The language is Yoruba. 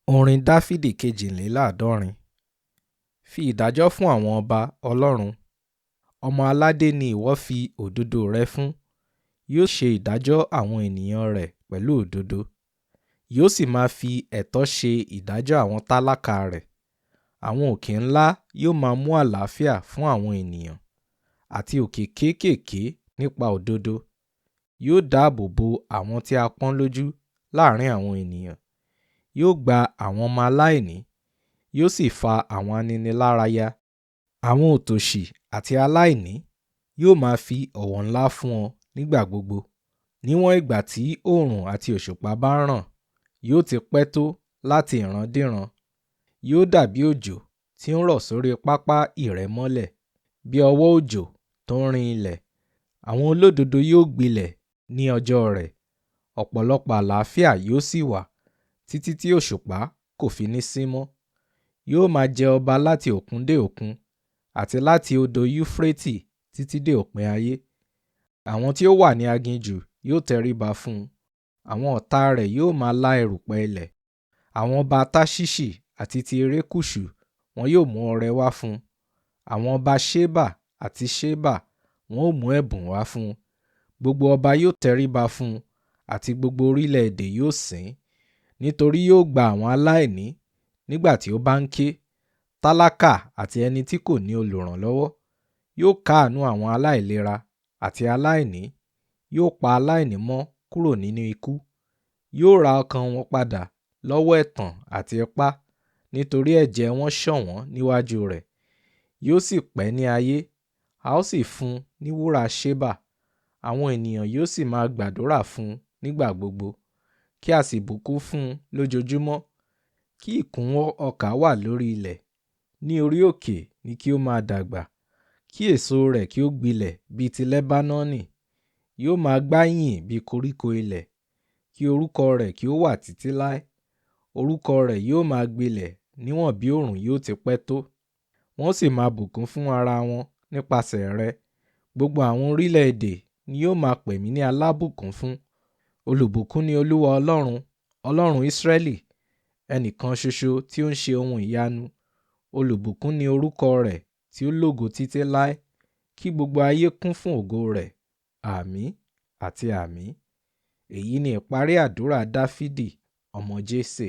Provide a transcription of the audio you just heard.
Orin Dáfídì 72. Fi ìdájọ́ fún àwọn ọba, Ọlọ́run. Ọmọ aládé ni ìwọ fi òdodo rẹ fún. Yóò ṣe ìdájọ́ àwọn ènìyàn rẹ̀ pẹ̀lú òdodo. Yóò sì máa fi ẹ̀tọ́ ṣe ìdájọ́ àwọn tálákà rẹ̀. Àwọn òkè ńlá yóò máa mú àlàáfíà fún àwọn ènìyàn, àti òkè kéékèèké nípa òdodo. Yóò dáàbò bo àwọn tí a pọ́n lójú láàrín àwọn ènìyàn. Yóò gba àwọn ọmọ aláìní, yóò sì fa àwọn aninilára ya. Àwọn òtòṣì àti aláìní yóò máa fi ọ̀wọ̀ ńlá fún ọ nígbà gbogbo. Níwọ̀n ìgbà tí oòrùn àti òṣùpá bá ń ràn, yóò ti pẹ́ tó láti ìrandíran. Yóò dàbí òjò tí ń rọ̀ sórí pápá ìrẹ́mọ́lẹ̀, bí ọwọ́ òjò tó ń rin ilẹ̀. Àwọn olódodo yóò gbilẹ̀ ní ọjọ́ rẹ̀, ọ̀pọ̀lọpọ̀ àlàáfíà yóò sì wà títí tí òṣùpá kò fi ní sí mọ́. Yóò máa jẹ ọba láti òkun dé òkun, àti láti odò Yúfrétì títí dé òpin ayé. Àwọn tí ó wà ní aginjù yóò tẹríba fún un, àwọn ọ̀tá rẹ̀ yóò máa lá erùpẹ̀ ilẹ̀. Àwọn ọba Táṣíṣì àti ti erékùṣù wọn yóò mú ọrẹ wá fún un. Àwọn ọba Ṣeba àti Ṣeba wọn ó mú ẹ̀bùn wá fún un. Gbogbo ọba yóò tẹríba fún un, àti gbogbo orílẹ̀-èdè yóò sìn ín. Nítorí yóò gba àwọn aláìní nígbà tí ó bá ń ké, tálákà àti ẹni tí kò ní olùrànlọ́wọ́. Yóò káàánú àwọn aláìlera àti aláìní, yóò pa aláìní mọ́ kúrò nínú ikú. Yóò ra ọkàn wọn padà lọ́wọ́ ẹ̀tàn àti ipá, nítorí ẹ̀jẹ̀ wọn ṣọ̀wọ́n níwájú rẹ̀. Yóò sì pẹ́ ní ayé, a ó sì fún un ní wúrà Ṣeba. Àwọn ènìyàn yóò sì máa gbàdúrà fún un nígbà gbogbo, kí a sì bùkún fún un lójoojúmọ́. Kí ìkúnwọ́ ọkà wà lórí ilẹ̀, ní orí òkè ni kí ó máa dàgbà, kí èso rẹ̀ kí ó gbilẹ̀ bíi ti Lẹ́bánọ́nì. Yóò máa gbáyìn bí koríko ilẹ̀, kí orúkọ rẹ̀ kí ó wà títí láé. Orúkọ rẹ̀ yóò máa gbilẹ̀ níwọ̀n bí oòrùn yóò ti pẹ́ tó. Wọ́n sì máa bùkún fún ara wọn nípasẹ̀ rẹ̀. Gbogbo àwọn orílẹ̀-èdè ni yóò máa pè mí ní alábùkún fún. Olùbùkún ni Olúwa Ọlọ́run, Ọlọ́run Ísírẹ́lì, ẹnìkan ṣoṣo tí ó ń ṣe ohun ìyanu. Olùbùkún ni orúkọ rẹ̀ tí ó lógo títí láé. Kí gbogbo ayé kún fún ògo rẹ̀. Àmín àti àmín. Èyí ni ìparí àdúrà Dáfídì ọmọ Jésè.